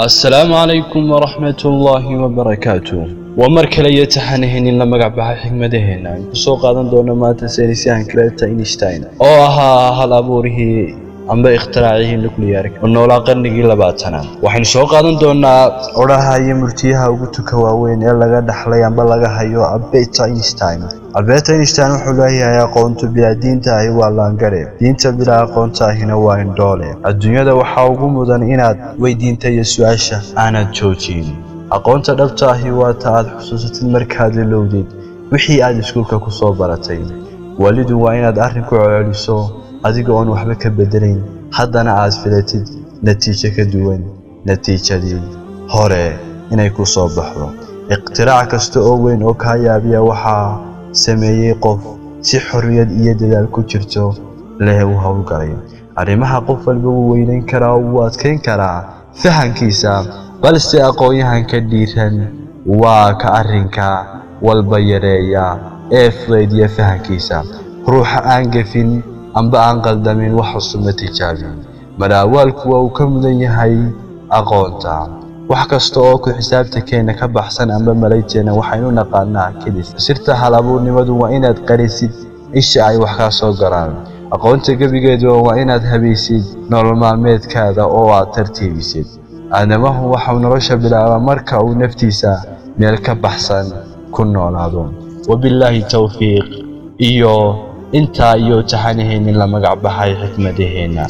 Assalaamu calaykum waraxmatullaahi wabarakaatu. Waa mar kale iyo taxanaheenin la magac baxay xigmadaheenna aan kusoo qaadan doono maanta saynisyahanka Albert Einstein, oo ahaa hal abuurihii amba ikhtiraacihii nuclear-ka oo noolaa qarnigii 20aad. Waxaynu soo qaadan doonaa odhaha iyo murtiyaha ugu tuka waaweyn ee laga dhaxlay amba laga hayo Albert Einstein. Albert Einstein wuxuu leeyahay: "Aqoontu bilaa diinta ahi waa laangare, diinta bilaa aqoonta ahina waa indhoole. Adduunyada waxaa ugu mudan inaad weydiinta iyo su-aasha aanad joojin. Aqoonta dhabta ahi waa ta aad xusuusatid markaad ilowdid wixii aad iskuulka ku soo baratay. Walidu waa inaad arrin ku celceliso adiga oon waxba ka bedelayn, haddana aad filatid natiijo ka duwan natiijadii hore inay ku soo baxdo. Ikhtiraac kasta oo weyn oo kaa yaabiya waxaa sameeyey qof si xorriyad iyo dadaal ku jirto leh u howlgalay. Arrimaha qof walba wuu weynayn karaa oo wuu adkeyn karaa fahankiisa, balse aqoon-yahanka dhiiran waa ka arrinka walba yareeya ee fudaydiya fahankiisa. Ruuxa aan gefin amba aan qaldamin wax cusub ma tijaabin. Malaawaalku waa uu ka mudan yahay aqoonta. Wax kasta oo ku xisaabtankeena ka baxsan amba malayteena waxaynu naqaanaa kedis. Sirta hal-abuurnimadu waa inaad qarisid isha ay wax kaa soo galaan. Aqoonta gebigeeduba waa inaad habaysid nolol maalmeedkaada oo aad tartiibisid. Aadamahu waxau nolosha bilaabaa marka uu naftiisa meel ka baxsan ku noolaado." Wabillaahi towfiiq iyo intaa iyo taxanaheenin la magac baxay xikmadaheenna.